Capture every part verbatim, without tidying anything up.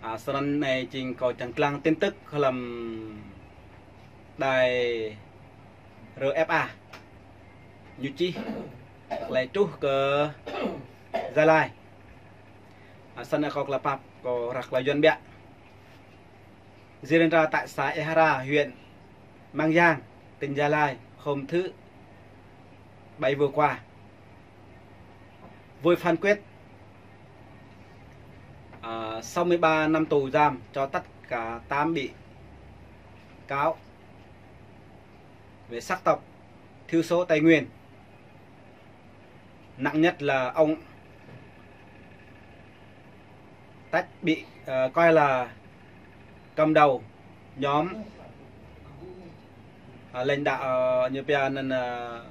Ơ, snăn anei jing kâo čiăng dlăng tin tức hlăm đài R F A. Ñu čih klei truh kơ Gia Lai. Ơ, snăn kâo klei pap kâo răk klei Yuăn ƀiă. Diễn ra tại xã Ea Hra, huyện Mang Giang, tỉnh Gia Lai, hôm thứ Bảy vừa qua. Với phán quyết, à, sáu mươi ba năm tù giam cho tất cả tám bị cáo về sắc tộc thiểu số Tây Nguyên. Nặng nhất là ông Tách bị, ờ, coi là cầm đầu nhóm, ờ, lãnh đạo, ờ, ñu pia anăn, ờ,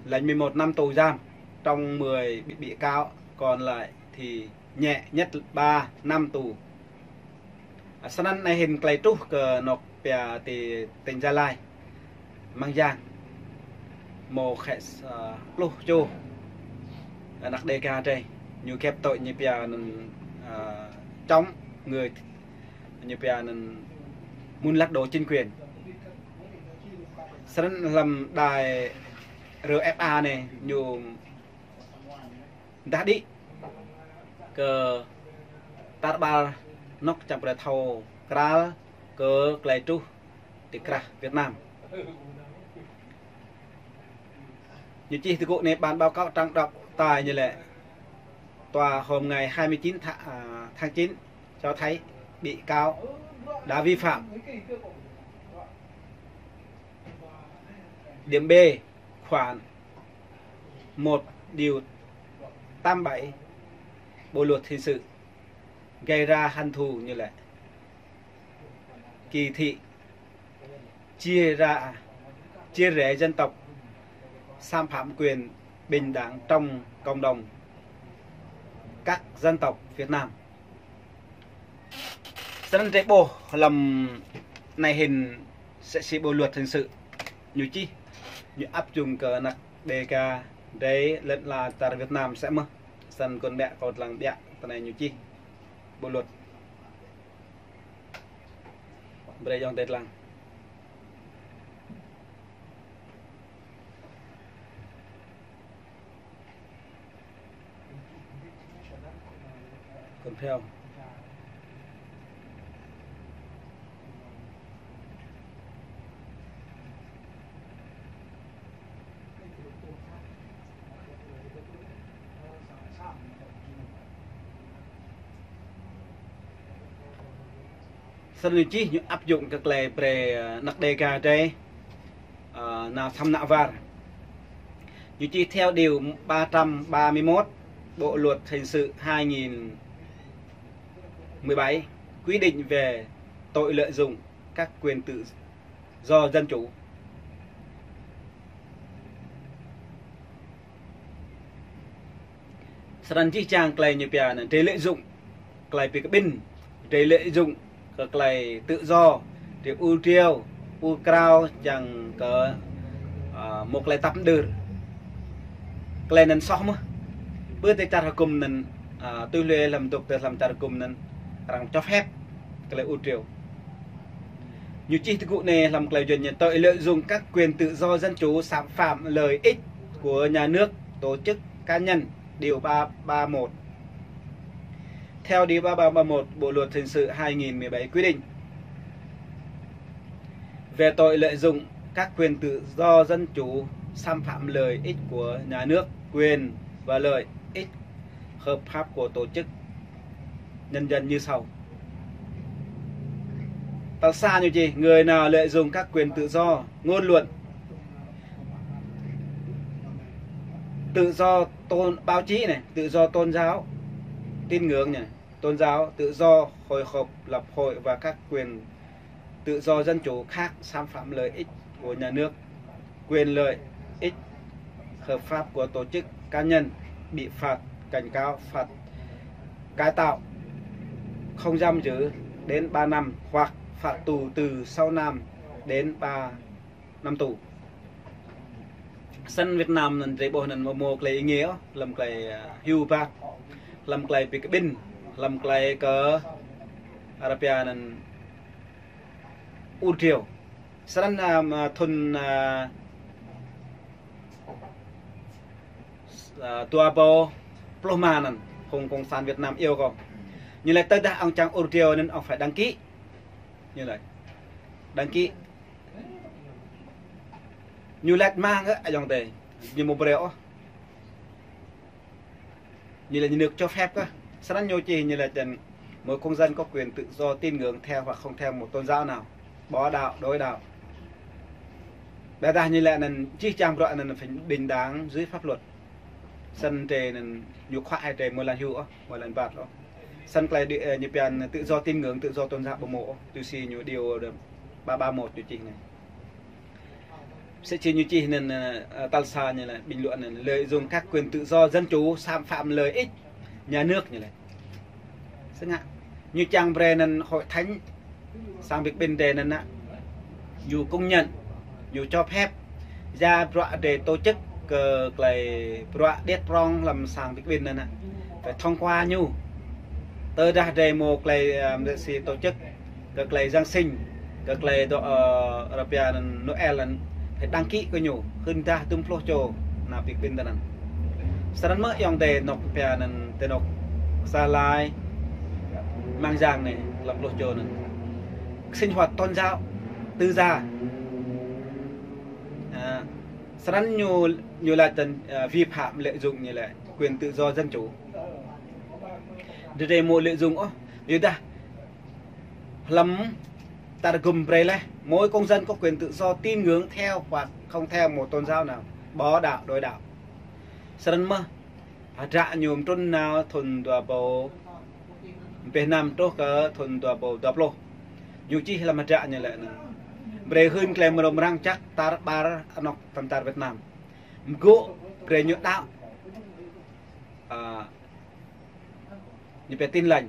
lãnh mười một năm tù giam, trong mười bị, bị cáo còn lại thì nhẹ nhất ba năm tù. Ơ, snăn anei hĭn klei truh kơ anôk pia ti tỉnh Gia Lai, Mang Giang. Mâo khĕ, ơ, pluh čô anak Đêga drei, ñu ghép tội ñu pia anăn, ơ, chống người, ñu pia anăn muốn lật đổ chính quyền. Snăn hlăm đài R F A anei ñu mdah đĭ kơ tar ƀar anôk čiăng brei thâo kral kơ klei truh ti krah Việt Nam. Ñu čih ti gŭ anei bản báo cáo trang đọc tai ñu lĕ: Tòa hôm ngày hai mươi chín tháng, à, tháng chín cho thấy bị cáo đã vi phạm điểm B, khoảng một điều tám bảy Bộ luật hình sự, gây ra hận thù, ñu lĕ kỳ thị, chia ra, chia rẽ dân tộc, xâm phạm quyền bình đẳng trong cộng đồng các dân tộc Việt Nam. Snăn drei ƀuh hlăm anei hĭn msĕ si bộ luật hình sự ñu čih, ñu áp dụng kơ anak Đêga drei lăn ala čar Việt Nam msĕ mơh. Snăn kâo ƀiă, kâo dlăng ƀiă, ti anei ñu čih bộ luật. Brei ayŏng adei dlăng. Kâo phrâo. Snăn ñu čih ñu áp dụng kơ klei brei, ơ, anak Đêga drei, ơ, nao săm nao war. Ñu čih theo điều ba trăm ba mươi mốt Bộ luật hình sự hai nghìn mười bảy quy định về tội lợi dụng các quyền tự do dân chủ. Snăn jih jang klei ñu pia anăn drei lợi dụng, klei bi kƀĭn, drei lợi dụng kơ klei tự do, drei ur driâo, ur krao čiăng kơ, ơ, mâo klei tăp mđơr. Klei anăn soh mơh. Pơ ti čar hgŭm anăn, ơ, tui hluê hlăm dôk ti hlăm čar hgŭm anăn arăng cho phép klei ur driâo. Ñu čih ti gŭ anei hlăm klei Yuăn ñu: Tội lợi dụng các quyền tự do dân chủ, xâm phạm lợi ích của nhà nước, tổ chức, cá nhân, điều ba ba một. Theo điều ba ba một Bộ luật hình sự hai nghìn mười bảy quy định về tội lợi dụng các quyền tự do dân chủ, xâm phạm lợi ích của nhà nước, quyền và lợi ích hợp pháp của tổ chức nhân dân như sau. Tal sa ñu čih: Người nào lợi dụng các quyền tự do ngôn luận, tự do tôn, báo chí này, tự do tôn giáo, tín ngưỡng này, tôn giáo, tự do hội họp, lập hội và các quyền tự do dân chủ khác xâm phạm lợi ích của nhà nước, quyền lợi ích hợp pháp của tổ chức cá nhân bị phạt, cảnh cáo, phạt cải tạo không giam giữ đến ba năm hoặc phạt tù từ sáu năm đến ba năm tù. Snăn Việt Nam anăn drei ƀuh anăn mâo, mâo klei êngiê hlăm klei, ơ, hiu bhat, hlăm klei bi kƀĭn, hlăm klei kơ, Arabia anăn ur driâo. Snăn, a, ma thŭn, a, s-, a, dua êbâo pluh êma anăn, phung cộng sản Việt Nam iêu kâo. Ñu lač tơdah ŏng čiăng ur driâo anăn ŏng phải đăng ký. Ñu lač. Đăng ký. Ñu lač mang kơ ayŏng adei. Ñu amâo brei ôh. Ñu lač nhà nước cho phép kơ. Snăn ñu čih ñu lač rằng mỗi công dân có quyền tự do tín ngưỡng theo hoặc không theo một tôn giáo nào. Bỏ đạo, đổi đạo. Ƀiădah ñu lač anăn jih jang bruă anăn phải bình đẳng dưới pháp luật. Snăn drei anăn ñu khuă hĕ drei mâo lăn hiu ôh, mâo lăn êbat ôh. Snăn klei đi, ơ, ñu pia tự do tín ngưỡng, tự do tôn giáo ƀu mâo ôh. Tui si ñu điều ba ba một ñu čih anei. Msĕ si ñu čih anăn, ơ, tal sa ñu lač bình luận anăn lợi dụng các quyền tự do dân chủ xâm phạm lợi ích nhà nước ñu lač. Snăn ngă. Ñu čiăng brei anăn hội thánh sang bi kƀĭn drei anăn nă. Ñu công nhận, ñu cho phép. Ya bruă drei tổ chức kơ klei bruă điêt prŏng hlăm sang bi kƀĭn anăn nă. Phải thông qua ñu. Tơdah drei mâo klei, ơ, msĕ si tổ chức kơ klei Giáng sinh, kơ klei dŏ, ơ, Arabia anăn Noel anăn, phải đăng ký kơ ñu, hưn dah dŭm pluh čô nao bi kƀĭn tinăn. Snăn mơh ayŏng adei anôk pia anăn ti anôk Gia Lai, Mang Giang anei, hlăm pluh čô anăn. Sinh hoạt tôn giáo, tự do. A, snăn ñu, ñu lač anăn, a, vi phạm lợi dụng ñu lač quyền tự do dân chủ. Drei drei amâo lợi dụng ôh, ƀiădah hlăm tar gŭm brei leh, mỗi công dân có quyền tự do tín ngưỡng theo hoặc không theo một tôn giáo nào, bỏ đạo, đổi đạo. Snăn mơh, hdră ñu mtrŭn nao thŭn dua êbâo, ƀiă năm truh kơ thŭn dua êbâo dua pluh. Ñu čih hlăm hdră ñu lač anăn. Brei hưn klei mrâo mrang jăk tar ƀar anôk tăn tar Việt Nam. Mgô̆ brei ñu đăo. A, ñu pia Tin Lành.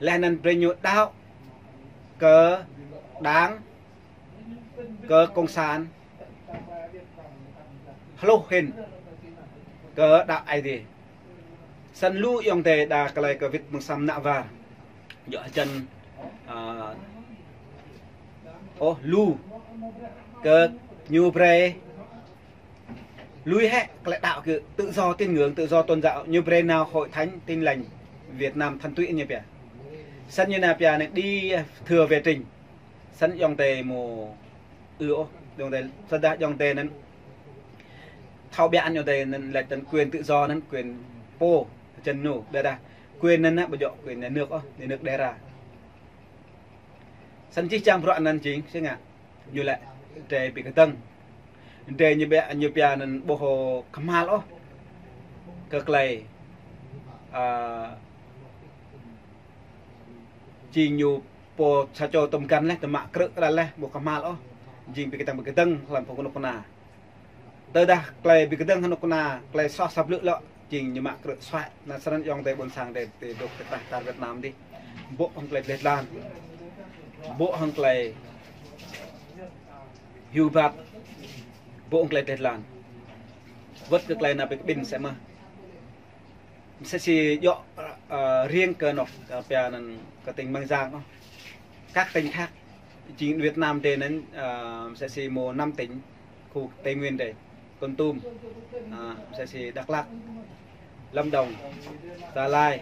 Leh anăn brei ñu đăo kơ đảng, kơ cộng sản, hluh hĭn kơ đăo Aê Diê. Snăn lu ayŏng adei đa klei kơ wĭt mơ̆ng sang mnă war. Djŏ hjăn, a, ôh lu kơ ñu brei lui hĕ klei đăo kơ tự do tín ngưỡng, tự do tôn giáo, ñu brei nao hội thánh Tin Lành Việt Nam thuần túy ñu pia. Snăn ñu nao pia anei đi, thưa về trình. Snăn ayŏng adei mâo ư ôh, ayŏng adei, tơdah ayŏng adei anăn thâo ƀiă anăn ayŏng adei anăn lač anăn quyền tự do anăn quyền pô, hjăn ñu, ƀiădah quyền anăn nă ƀu djŏ quyền nhà nước ôh, nhà nước đề ra. Snăn jih jang bruă anăn jing, si ngă. Ñu lač, drei bi kdơ̆ng. Drei ñu ƀiă, ñu pia anăn ƀuh kmhal ôh. Kơ klei, a, jing ñu pô sa čô tŭm găn leh, tŭm mă krư̆ kral leh, ƀuh kmhal ôh. Jing bi kdơ̆ng, bi kdơ̆ng, hlăm phung knŭk kna. Tơdah klei bi kdơ̆ng knŭk kna, klei soh sa blư̆ lŏ, jing ñu mă krư̆ suaih, anăn snăn ayŏng adei ƀuôn sang drei ti dôk ti krah tar Việt Nam dih. Bŏ hŏng klei dleh dlan. Bŏ hŏng klei hiu êbat. Bŏ hŏng klei dleh dlan. Wăt kơ klei nao bi kƀĭn msĕ mơh. Msĕ si djŏ, ơ, riêng kơ anôk, ơ, pia anăn kơ tỉnh Mang Giang ôh. Các tỉnh khác, jing Việt Nam drei anăn, ơ, msĕ si mâo năm tỉnh, khu Tây Nguyên drei, Kon Tum, a, msĕ si Dak Lak, Lâm Đồng, Gia Lai,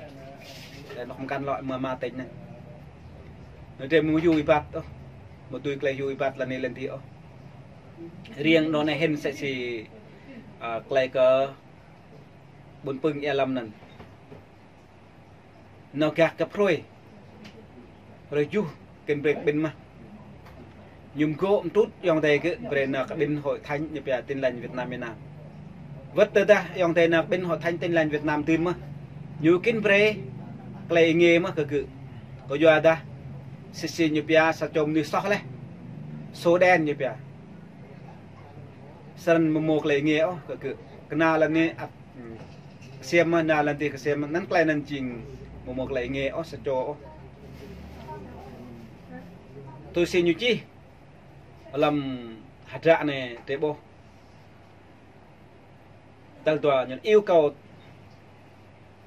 leh anôk mkăn lŏ mâo êma tỉnh anăn. Drei amâo hiu êbat ôh, amâo tui klei hiu êbat lăn anei lăn dih ôh. Riêng anôk anei hĭn msĕ si, a, klei kơ ƀuôn Pưng Êa Lâm anăn. Nao gah kơ phrâo. Hruê juh kĭn brei kƀĭn mơh. Ñu mgô̆ mtrŭt ayŏng adei gơ̆ brei nao kƀĭn hội thánh ñu pia Tin Lành Việt Nam ênang. Wăt tơdah ayŏng adei nao kƀĭn hội thánh Tin Lành Việt Nam dưn mơh. Ñu kĭn brei klei êngiê mơh kơ gơ̆. Kyuadah msĕ si ñu pia sa čô mnuih soh leh. Sổ đen ñu pia. Snăn amâo mâo klei êngiê ôh kơ gơ̆. Knal lăn anei ăt, hmm, ksiêm mơh, nao lăn dih ksiêm mơh, anăn klei anăn jing amâo mâo klei êngiê ôh sa čô ôh. Tui si ñu čih hlăm hdră anei drei ƀuh. Tal dua ñu yêu cầu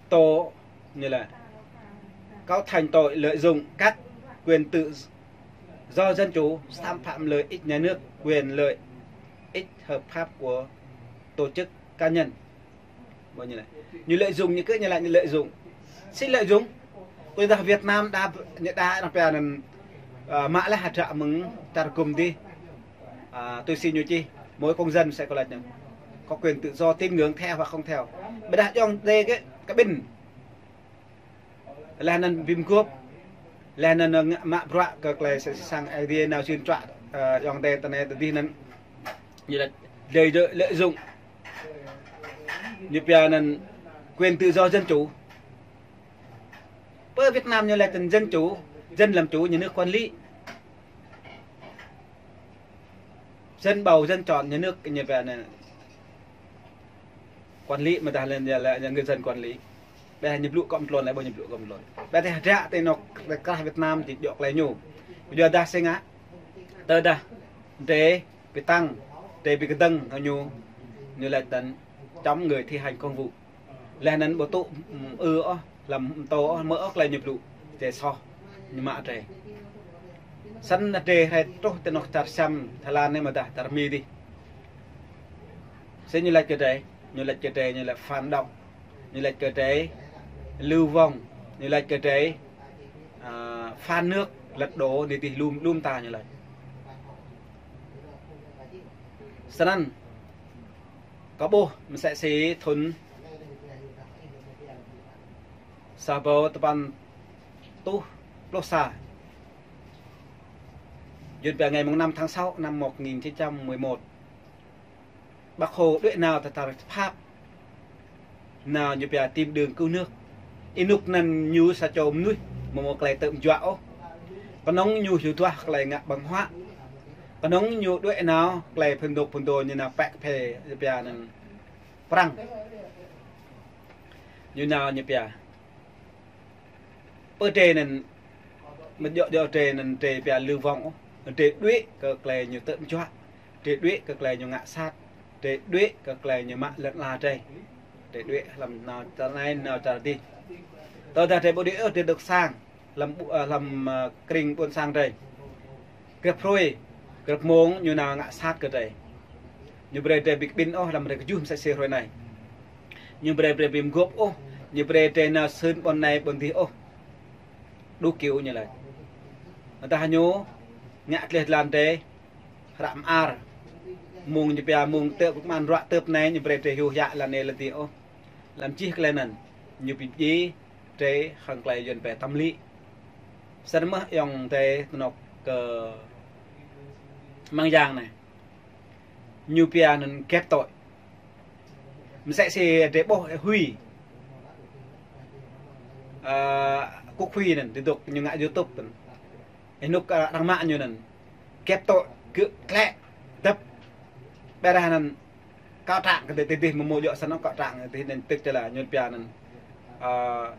tổ, ñu lač Cấu thành tội lợi dụng các quyền tự do dân chủ, xâm phạm lợi ích nhà nước, quyền lợi ích hợp pháp của tổ chức cá nhân. Bao nhiêu này? Ñu lợi dụng, ñu cứ ñu lại ñu lợi dụng. Xin lợi dụng. Tui dah Việt Nam đa, ñu đa arăng pia anăn, à, mă leh hdră mơ̆ng čar gŭm dih. À, tui si ñu čih, mỗi công dân sẽ có là có quyền tự do tín ngưỡng theo hoặc không theo. Ƀiădah ayŏng adei kơ kƀĭn. Leh anăn bi mguôp, leh anăn ngă mă bruă kơ klei săng Aê Diê nao čĭn čuă, ơ, ayŏng adei tinei tơdih anăn. Ñu lač lợi, lợi dụng. Ñu pia anăn quyền tự do dân chủ. Pơ Việt Nam ñu lač anăn dân chủ, dân làm chủ, nhà nước quản lý. Dân bầu, dân chọn, nhà nước ñu pia anăn quản lý, amâodah leh anăn là, là người dân quản lý. Ƀiădah ñu blŭ kŏ mtluôn, leh ƀuh ñu blŭ kŏ mtluôn. Ƀiădah hdră ti anôk ti krah Việt Nam ti djŏ klei ñu. Kyuadah si ngă, tơdah drei bi tăng, drei bi kdơ̆ng hŏng ñu, ñu lač anăn chống người thi hành công vụ. Leh anăn ƀu tŭ, ư ôh, hlăm mtô ôh, mơ̆ ôh klei ñu blŭ, drei soh, ñu mă drei. Snăn drei hriê truh ti anôk čar Siam, Thái Lan anei amâodah čar Mi dih. Si ñu lač kơ drei, ñu lač kơ drei, ñu lač phản động, ñu lač kơ drei, lưu vong, ñu lač kơ drei, à, phản nước, lật đổ, anei dih lum, lum ta ñu lač. Snăn, kâo ƀuh msĕ si thŭn sa êbâo dua păn êtuh pluh sa. Yuăn pia ngày mùng năm tháng sáu năm một nghìn chín trăm mười một. Bác Hồ đuĕ nao ti čar Pháp. Nao ñu pia tìm đường cứu nước. Ênuk anăn ñu sa čô mnuih amâo mâo klei tơm juă ôh. Knŏng ñu hiu duah klei ngă ƀơ̆ng huă. Knŏng ñu đuĕ nao klei phŭn dôk phŭn dô ñu nao pĕ kphê ñu pia anăn Prăng. Ñu nao ñu pia. Pơ drei anăn, mdjŏ djŏ drei anăn drei pia lưu vong ôh. Drei đuĕ kơ klei ñu tơm juă. Drei đuĕ kơ klei ñu ngă sat. Drei đuĕ kơ klei ñu mă lăn ala drei. Drei đuĕ hlăm nao čar anei, nao čar dih. Tơdah drei ƀu đuĕ ôh, drei dôk sang. Hlăm ƀu-, ơ, hlăm, ơ, krĭng ƀuôn sang drei. Grăp hruê, grăp mmông ñu nao ngă sat kơ drei. Ñu brei drei bi kƀĭn ôh hlăm hruê kjuh msĕ si hruê anei. Ñu brei drei bi mguôp ôh, ñu brei drei nao sưn ƀuôn anei ƀuôn dih ôh. Đủ kiểu ñu lač. Tơdah ñu ngă dleh dlan drei, hră mơar. Mmông ñu pia mmông tơp kman ruă tơp anei ñu brei drei hiu hiă lăn anei lăn dih ôh. Hlăm jih klei anăn, ñu bi mdjiê drei hŏng klei Yuăn pia tâm lý. Snăn mơh ayŏng adei ti anôk kơ Mang Yang anei. Ñu pia anăn ghép tội. Msĕ si drei ƀuh Huy. Ơ, Quốc Huy anăn, ti dôk ñu ngă YouTube anăn. Ênuk, ơ, arăng mă ñu anăn. Ghép tội, gơ̆ tlĕ, dăp. Ƀiădah anăn, cáo trạng kơ ti dih amâo mâo djŏ snăn cáo trạng ti anăn tức là ñu pia anăn, ơ,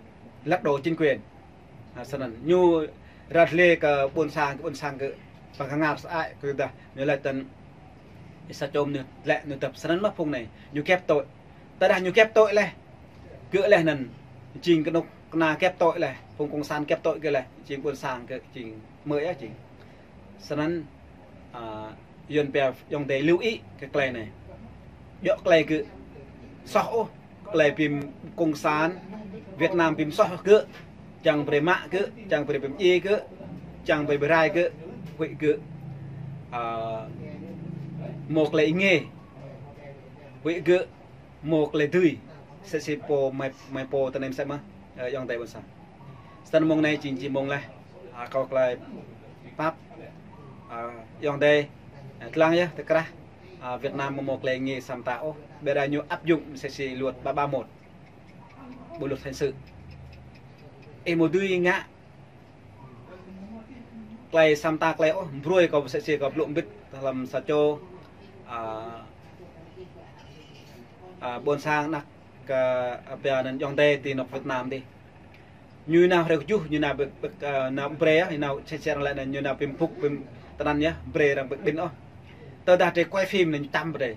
lật đổ chính quyền. À, snăn ñu ră leh kơ ƀuôn sang, kơ ƀuôn sang kơ păng kngăr sơăi kơ dah ñu lač anăn sa čô ñu tlĕ ñu dăp snăn mơh phung anei, ñu ghép tội. Tơdah ñu ghép tội leh, gơ̆ leh anăn, jing knŭk kna ghép tội leh, phung cộng sản ghép tội gơ̆ leh, jing ƀuôn sang gơ̆, jing mơ̆ yơh jing. Snăn, à, Yuăn pia ayŏng adei lưu ý kơ klei anei. Djŏ klei gơ̆ soh ôh, klei bi cộng sản Việt Nam bi msoh gơ̆, čiăng brei mă gơ̆, čiăng brei bi mdjiê gơ̆, čiăng brei bi rai gơ̆, huĭ gơ̆, à, mâo klei êngiê, huĭ gơ̆, mâo klei dưi, msĕ si pô mai, mai pô tinei msĕ mơh, ơ, ayŏng adei ƀuôn sang. Snăn mmông anei jing jing mmông leh, à, kâo klei pap, à, ayŏng adei, à, dlăng yơh, ti krah, à, Việt Nam amâo mâo klei êngiê sa mta ôh, ƀiădah ñu áp dụng msĕ si luật ba ba một, bộ luật hình sự. Ih amâo dưi ngă klei sa mta klei ôh, mbruê kâo msĕ si kâo blŭ mbĭt hlăm sa čô, à, à, ƀuôn sang anak kơ, à, pia anăn ayŏng adei ti anôk Việt Nam dih. Ñu nao hruê kjuh, ñu nao bi, bi, à, nao brei, ñu nao čĕ čĕ arăng lač anăn, ñu nao bi mbŭk, bi tinăn yơh, brei arăng bi kƀĭn ôh. Tơdah drei quay phim anăn ñu čăm brei.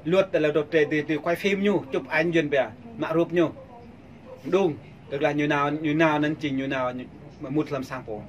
Luật là drei, drei, drei quay phim ñu, chụp ảnh Yuăn pia, mă rup ñu. Mđung. Tơdah ñu nao, ñu nao anăn jing ñu nao, ñu mŭt hlăm sang pô.